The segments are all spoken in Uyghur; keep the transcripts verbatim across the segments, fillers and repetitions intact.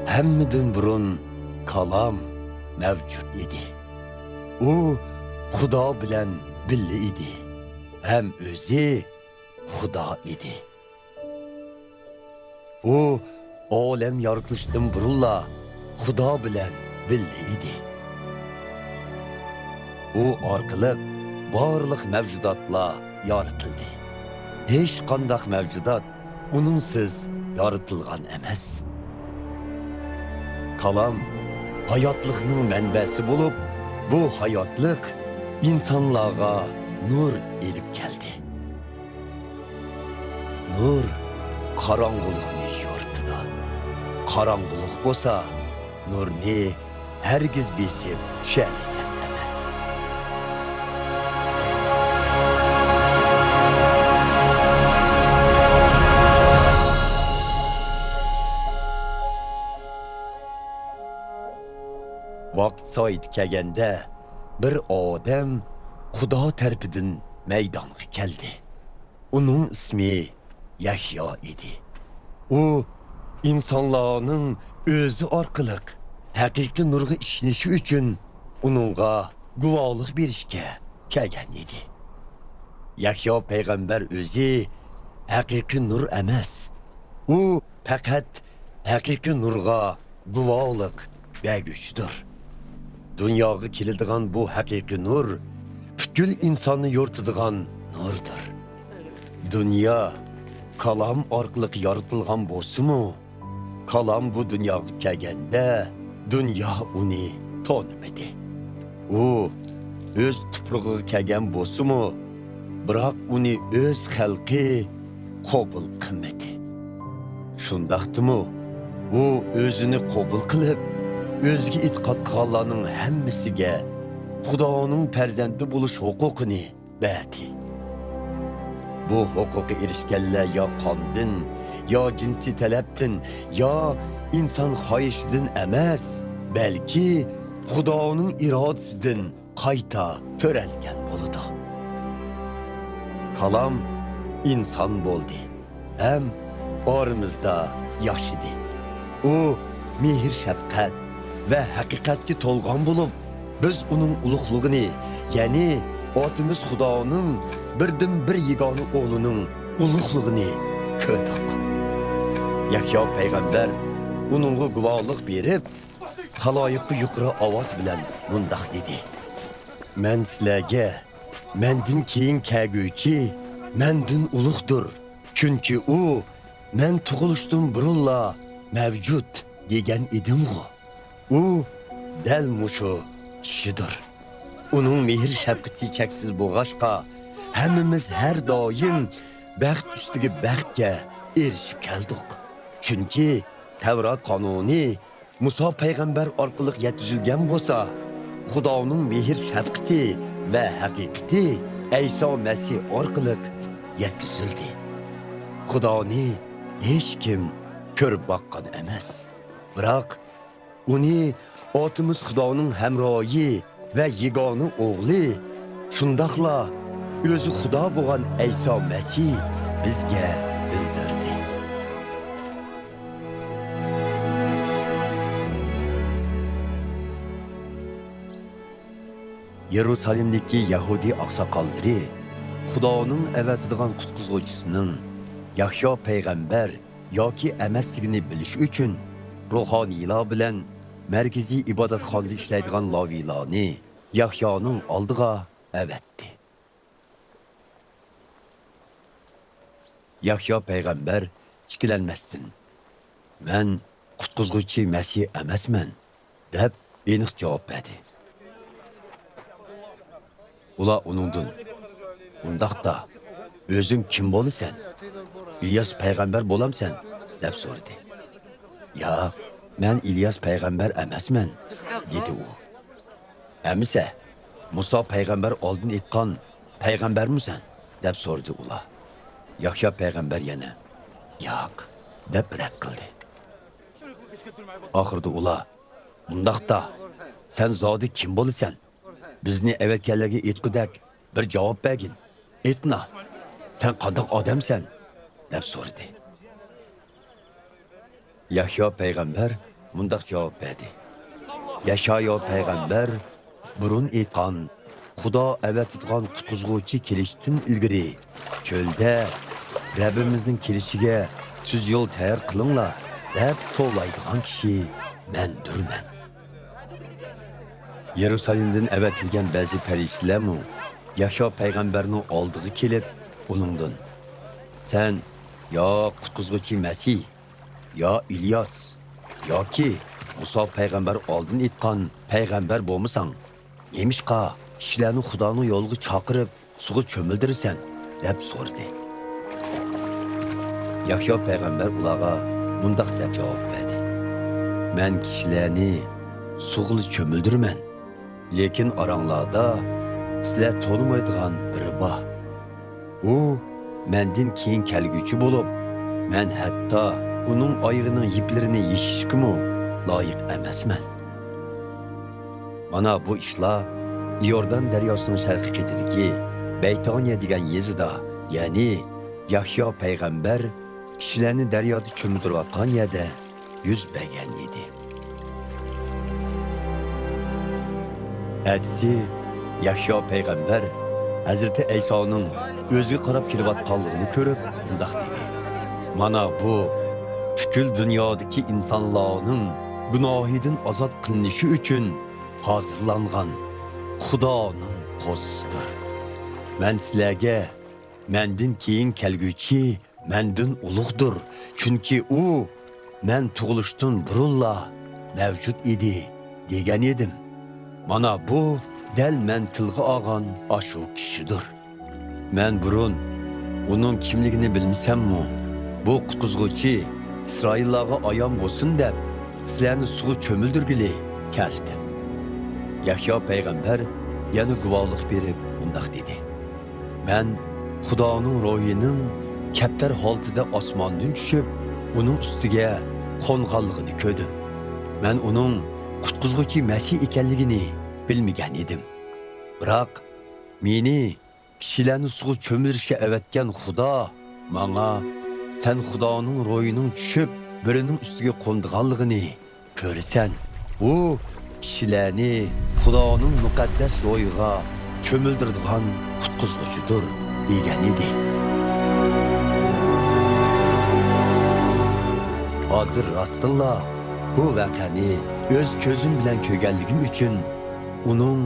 ھەممىدىن بۇرۇن كالام مەۋجۇت ئىدى. ئۇ خۇدا بىلەن بىللە ئىدى ھەم ئۆزى خۇدا ئىدى. ئۇ ئالەم يارىتىلىشتىن بۇرۇنلا خۇدا بىلەن بىللە ئىدى. ئۇ ئارقىلىق بارلىق مەۋجۇداتلار يارىتىلدى. ھېچقانداق مەۋجۇدات ئۇنىڭسىز يارىتىلغان ئەمەس. كالام ھاياتلىقنىڭ مەنبەسى بولۇپ، بۇ ھاياتلىق ئىنسانلارغا نۇر ئېلىپ كەلدى. نۇر قاراڭغۇلۇقنى يورۇتىدۇ. قاراڭغۇلۇق بولسا نۇرنى ھەرگىز بېسىپ چۈشەلىگەن ئەمەس. ۋاقىت سائىتى كەلگەندە، بىر ئادەم خۇدا تەرىپىدىن مەيدانغا كەلدى. ئۇنىڭ ئىسمى يەھيا ئىدى. ئۇ ئىنسانلارنىڭ ئۆزى ئارقىلىق ھەقىقىي نۇرغا ئىشىنىشى ئۈچۈن ئۇنىڭغا گۇۋاھلىق بېرىشكە كەلگەن ئىدى. يەھيا پەيغەمبەر ئۆزى ھەقىقىي نۇر ئەمەس. ئۇ پەقەت ھەقىقىي نۇرغا گۇۋاھلىق بەرگۈچىدۇر. دۇنياغا كېلىدىغان بۇ ھەقىقىي نۇر پۈتكۈل ئىنساننى يورۇتىدىغان نۇردۇر. دۇنيا كالام ئارقىلىق يارىتىلغان بولسىمۇ، كالام بۇ دۇنياغا كەلگەندە، دۇنيا ئۇنى تونۇمىدى. ئۇ ئۆز تۇپرىقىغا كەلگەن بولسىمۇ، بىراق ئۇنى ئۆز خەلقى قوبۇل قىلمىدى. شۇنداقتىمۇ، ئۇ ئۆزىنى قوبۇل قىلىپ، ئۆزىگە ئېتىقاد قىلغانلارنىڭ ھەممىسىگە خۇدانىڭ پەرزەنتى بولۇش ھوقۇقىنى بەردى. بۇ ھوقۇققا ئېرىشكەنلەر يا قاندىن، يا جىنسىي تەلەپتىن، يا ئىنسان خاھىشىدىن ئەمەس، بەلكى خۇدانىڭ ئىرادىسىدىن قايتا تۆرەلگەن بولىدۇ. كالام ئىنسان بولدى ھەم ئارىمىزدا ياشىدى. ئۇ مېھىر-شەپقەت ۋە ھەقىقەتكە تولغان بولۇپ، بىز ئۇنىڭ ئۇلۇغلۇقىنى، يەنى ئاتىمىز خۇدانىڭ بىردىنبىر يېگانە ئوغلىنىڭ ئۇلۇغلۇقىنى كۆردۇق. يەھيا پەيغەمبەر ئۇنىڭغا گۇۋاھلىق بېرىپ، خالايىققا يۇقىرى ئاۋاز بىلەن مۇنداق دېدى: مەن سىلەرگە، مەندىن كېيىن كەلگۈچى مەندىن ئۇلۇغدۇر، چۈنكى ئۇ مەن تۇغۇلۇشتىن بۇرۇنلا مەۋجۇت دېگەن ئىدىمغۇ؟ ئۇ دەل مۇشۇ كىشىدۇر. ئۇنىڭ مېھىر-شەپقىتى چەكسىز بولغاچقا، ھەممىمىز ھەر دائىم بەخت ئۈستىگە بەختكە ئېرىشىپ كەلدۇق. چۈنكى تەۋرات قانۇنى مۇسا پەيغەمبەر ئارقىلىق يەتكۈزۈلگەن بولسا، خۇدانىڭ مېھىر-شەپقىتى ۋە ھەقىقىتى ئەيسا مەسىھ ئارقىلىق يەتكۈزۈلدى. خۇدانى ھېچكىم كۆرۈپ باققان ئەمەس. بىراق، ئۇنى ئاتىمىز خۇدانىڭ ھەمراھى ۋە يېگانە ئوغلى، شۇنداقلا ئۆزى خۇدا بولغان ئەيسا مەسىھ بىزگە بىلدۈردى. يېرۇسالېمدىكى يەھۇدىي ئاقساقاللىرى خۇدانىڭ ئەۋەتىدىغان قۇتقۇزغۇچىسىنىڭ يەھيا پەيغەمبەر ياكى ئەمەسلىكىنى بىلىش ئۈچۈن، روھانىيلار بىلەن مەركىزىي ئىبادەتخانىدا ئىشلەيدىغان لاۋىيلارنى يەھيانىڭ ئالدىغا ئەۋەتتى. يەھيا پەيغەمبەر ئىككىلەنمەستىن، «مەن قۇتقۇزغۇچى مەسىھ ئەمەسمەن» دەپ ئېنىق جاۋاب بەردى. ئۇلار ئۇنىڭدىن، «ئۇنداقتا، ئۆزۈڭ كىم بولىسەن؟ ئىلياس پەيغەمبەر بولامسەن؟» دەپ سورىدى. «ياق، مەن ئىلياس پەيغەمبەر ئەمەسمەن» دېدى ئۇ. «ئەمىسە، مۇسا پەيغەمبەر ئالدىن ئېيتقان پەيغەمبەرمۇسەن؟» دەپ سورىدى ئۇلار. يەھيا پەيغەمبەر يەنە، «ياق» دەپ رەت قىلدى. ئاخىرىدا ئۇلار، «ئۇنداقتا، سەن زادى كىم بولىسەن؟ بىزنى ئەۋەتكەنلەرگە ئېيتقۇدەك بىر جاۋاب بەرگىن. ئېيتقىنا، سەن قانداق ئادەمسەن؟» دەپ سورىدى. يەھيا پەيغەمبەر مۇنداق جاۋاب بەردى: يەشايا پەيغەمبەر بۇرۇن ئېيتقان، خۇدا ئەۋەتىدىغان قۇتقۇزغۇچى كېلىشتىن ئىلگىرى، چۆلدە رەببىمىزنىڭ كېلىشىگە تۈز يول تەييار قىلىڭلار، دەپ توۋلايدىغان كىشى مەندۇرمەن. يېرۇسالېمدىن ئەۋەتىلگەن بەزى پەرىسىيلەرمۇ يەھيا پەيغەمبەرنىڭ ئالدىغا كېلىپ، ئۇنىڭدىن، سەن يا قۇتقۇزغۇچى مەسىھ، يا ئىلياس، ياكى مۇسا پەيغەمبەر ئالدىن ئېيتقان پەيغەمبەر بولمىساڭ، نېمىشقا كىشىلەرنى خۇدانىڭ يولىغا چاقىرىپ، سۇغا چۆمۈلدۈرىسەن؟ دەپ سورىدى. يەھيا پەيغەمبەر ئۇلارغا مۇنداق دەپ جاۋاب بەردى: مەن كىشىلەرنى سۇغىلا چۆمۈلدۈرىمەن، لېكىن ئاراڭلاردا سىلەر تونۇمايدىغان بىرى بار. ئۇ مەندىن كېيىن كەلگۈچى بولۇپ، مەن ھەتتا ئۇنىڭ ئايىغىنىڭ يىپلىرىنى يېشىشكىمۇ لايىق ئەمەسمەن. مانا بۇ ئىشلار ئىيوردان دەرياسىنىڭ شەرقىي قېتىدىكى بەيتانىيە دېگەن يېزىدا، يەنى يەھيا پەيغەمبەر كىشىلەرنى دەريادا چۆمۈلدۈرۈۋاتقان يەردە يۈز بەرگەن ئىدى. ئەتىسى يەھيا پەيغەمبەر ھەزرىتى ئەيسانىڭ ئۆزىگە قاراپ كېلىۋاتقانلىقىنى كۆرۈپ، مۇنداق دېدى: مانا بۇ پۈتكۈل دۇنيادىكى ئىنسانلارنىڭ گۇناھىدىن ئازاد قىلىنىشى ئۈچۈن ھازىرلانغان خۇدانىڭ قوزىسىدۇر. مەن سىلەرگە مەندىن كېيىن كەلگۈچى مەندىن ئۇلۇغدۇر، چۈنكى ئۇ مەن تۇغۇلۇشتىن بۇرۇنلا مەۋجۇت ئىدى، دېگەن ئىدىم. مانا بۇ دەل مەن تىلغا ئالغان ئاشۇ كىشىدۇر. مەن بۇرۇن ئۇنىڭ كىملىكىنى بىلمىسەممۇ، بۇ قۇتقۇزغۇچى ئىسرائىللارغا ئايان بولسۇن دەپ، سىلەرنى سۇغا چۆمۈلدۈرگىلى كەلدىم. يەھيا پەيغەمبەر يەنە گۇۋاھلىق بېرىپ مۇنداق دېدى: مەن خۇدانىڭ روھىنىڭ كەپتەر ھالىتىدە ئاسماندىن چۈشۈپ، ئۇنىڭ ئۈستىگە قونغانلىقىنى كۆردۈم. مەن ئۇنىڭ قۇتقۇزغۇچى مەسىھ ئىكەنلىكىنى بىلمىگەن ئىدىم. بىراق مېنى كىشىلەرنى سۇغا چۆمۈلۈشكە ئەۋەتكەن خۇدا ماڭا، سەن خۇدانىڭ روھىنىڭ چۈشۈپ، بىرىنىڭ ئۈستىگە قونىدىغانلىقىنى كۆرىسەن، ئۇ كىشىلەرنى خۇدانىڭ مۇقەددەس روھىغا چۆمۈلدۈرىدىغان قۇتقۇزغۇچىدۇر، دېگەن ئىدى. ھازىر راستتىنلا بۇ ۋەقەنى ئۆز كۆزۈم بىلەن كۆرگەنلىكىم ئۈچۈن، ئۇنىڭ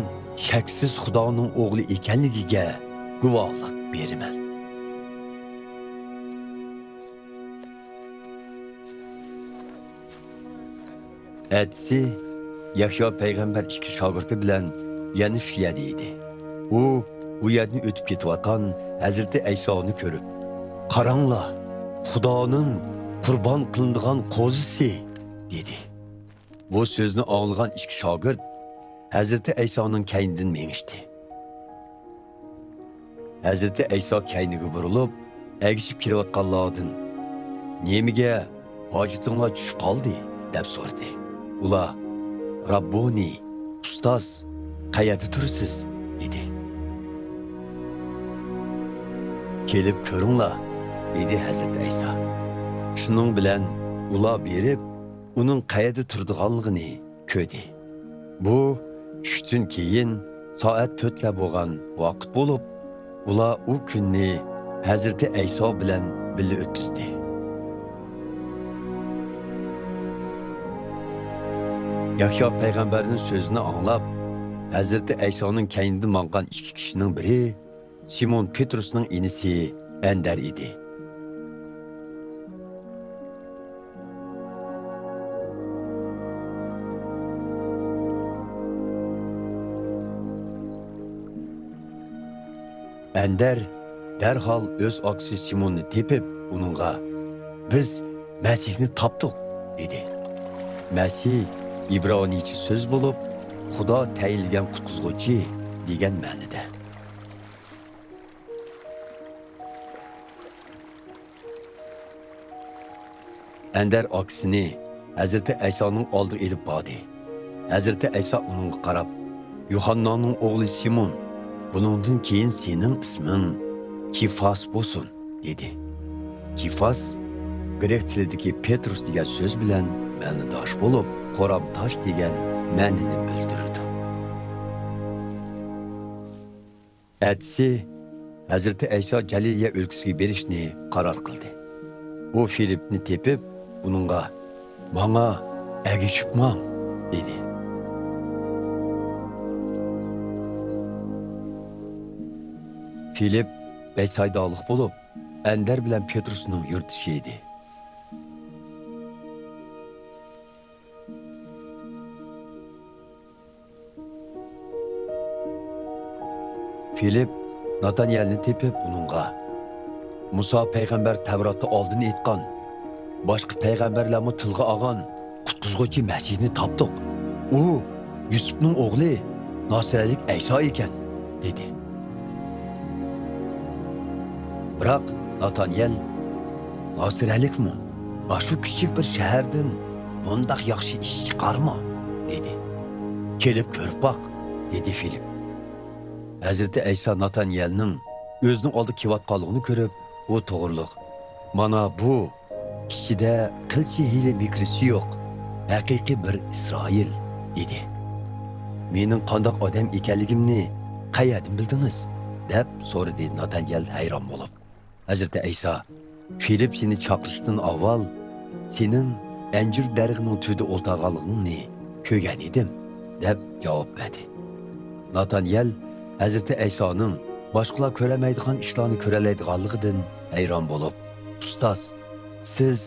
شەكسىز خۇدانىڭ ئوغلى ئىكەنلىكىگە گۇۋاھلىق بېرىمەن. ئەتىسى يەھيا پەيغەمبەر ئىككى شاگىرتى بىلەن يەنە شۇ يەردە ئىدى. ئۇ ئۇ يەردىن ئۆتۈپ كېتىۋاتقان ھەزرىتى ئەيسانى كۆرۈپ، «قاراڭلار، خۇدانىڭ قۇربان قىلىنىدىغان قوزىسى!» دېدى. بۇ سۆزنى ئاڭلىغان ئىككى شاگىرت ھەزرىتى ئەيسانىڭ كەينىدىن مېڭىشتى. ھەزرىتى ئەيسا كەينىگە بۇرۇلۇپ، ئەگىشىپ كېلىۋاتقانلاردىن، «نېمىگە ھاجىتىڭلار چۈشۈپ قالدى؟» دەپ سورىدى. ئۇلار، «راببونى، ئۇستاز، قەيەردە تۇرىسىز؟» دېدى. «كېلىپ كۆرۈڭلار» دېدى ھەزرىتى ئەيسا. شۇنىڭ بىلەن ئۇلار بېرىپ، ئۇنىڭ قەيەردە تۇرىدىغانلىقىنى كۆردى. بۇ چۈشتىن كېيىن سائەت تۆتلەر بولغان ۋاقىت بولۇپ، ئۇلار ئۇ كۈننى ھەزرىتى ئەيسا بىلەن بىللە ئۆتكۈزدى. يەھيا پەيغەمبەرنىڭ سۆزىنى ئاڭلاپ، ھەزرىتى ئەيسانىڭ كەينىدىن ماڭغان ئىككى كىشىنىڭ بىرى سىمون پېترۇسنىڭ ئىنىسى ئەندەر ئىدى. ئەندەر دەرھال ئۆز ئاكىسى سىموننى تېپىپ، ئۇنىڭغا، «بىز مەسىھنى تاپتۇق» دېدى. مەسىھ ئىبرانىيچە سۆز بولۇپ، خۇدا تەيىنلىگەن قۇتقۇزغۇچى دېگەن مەنىدە. ئەندەر ئاكىسىنى ھەزرىتى ئەيسانىڭ ئالدىغا ئېلىپ باردى. ھەزرىتى ئەيسا ئۇنىڭغا قاراپ، «يۇھاننانىڭ ئوغلى سىمون، بۇنىڭدىن كېيىن سېنىڭ ئىسمىڭ كىفاس بولسۇن» دېدى. كىفاس گرېك تىلىدىكى پېترۇس دېگەن سۆز بىلەن ئەنە داش بولۇپ، قورام تاش دېگەن مەنىنى بىلدۈرىدۇ. ئەتىسى ھەزرىتى ئەيسا جەلىلىيە ئۆلكىسىگە بېرىشنى قارار قىلدى. ئۇ فىلىپنى تېپىپ، ئۇنىڭغا، «ماڭا ئەگىشىپ ماڭ» دېدى. فىلىپ بەتسايدالىق بولۇپ، ئەندەر بىلەن پېترۇسنىڭ يۇرتدىشى ئىدى. فىلىپ ناتانىيەلنى تېپىپ، ئۇنىڭغا، «مۇسا پەيغەمبەر تەۋراتتا ئالدىن ئېيتقان، باشقا پەيغەمبەرلەرمۇ تىلغا ئالغان قۇتقۇزغۇچى مەسىھنى تاپتۇق. ئۇ يۈسۈپنىڭ ئوغلى، ناسىرەلىك ئەيسا ئىكەن» دېدى. بىراق ناتانىيەل، «ناسىرەلىكمۇ؟ ئاشۇ كىچىك بىر شەھەردىن مۇنداق ياخشى ئىش چىقارمۇ؟» دېدى. «كېلىپ كۆرۈپ باق» دېدى فىلىپ. ھەزرىتى ئەيسا ناتانىيەلنىڭ ئۆزىنىڭ ئالدىغا كېلىۋاتقانلىقىنى كۆرۈپ، ئۇ توغرۇلۇق، «مانا بۇ، ئىچىدە قىلچە ھىيلە-مىكرىسى يوق، ھەقىقىي بىر ئىسرائىل» دېدى. «مېنىڭ قانداق ئادەم ئىكەنلىكىمنى قەيەردىن بىلدىڭىز؟» دەپ سورىدى ناتانىيەل ھەيران بولۇپ. ھەزرىتى ئەيسا، «فىلىپ سېنى چاقىرىشتىن ئاۋۋال سېنىڭ ئەنجۈر دەرىخىنىڭ تۈۋىدە ئولتۇرغانلىقىڭنى كۆرگەن ئىدىم» دەپ جاۋاب بەردى. ناتانىيەل ھەزرىتى ئەيسانىڭ باشقىلار كۆرەلمەيدىغان ئىشلارنى كۆرەلەيدىغانلىقىدىن ھەيران بولۇپ، «ئۇستاز، سىز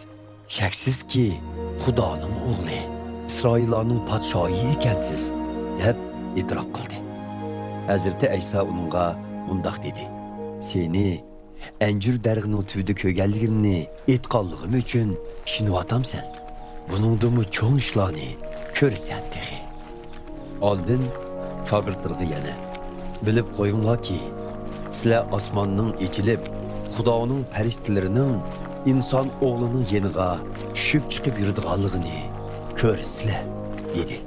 شەكسىزكى خۇدانىڭ ئوغلى، ئىسرائىللارنىڭ پادىشاھى ئىكەنسىز» دەپ ئېتىراپ قىلدى. ھەزرىتى ئەيسا ئۇنىڭغا مۇنداق دېدى، «سېنى ئەنجۈر دەرىخىنىڭ تۈۋىدە كۆرگەنلىكىمنى ئېيتقانلىقىم ئۈچۈن ئىشىنىۋاتامسەن؟ بۇنىڭدىنمۇ چوڭ ئىشلارنى كۆرىسەن تېخى.» ئاندىن شاگىرتلىرىغا يەنە، «بىلىپ قويۇڭلاركى، سىلەر ئاسماننىڭ ئېچىلىپ، خۇدانىڭ پەرىشتىلىرىنىڭ ئىنسان ئوغلىنىڭ يېنىغا چۈشۈپ چىقىپ يۈرىدىغانلىقىنى كۆرىسىلەر» دېدى.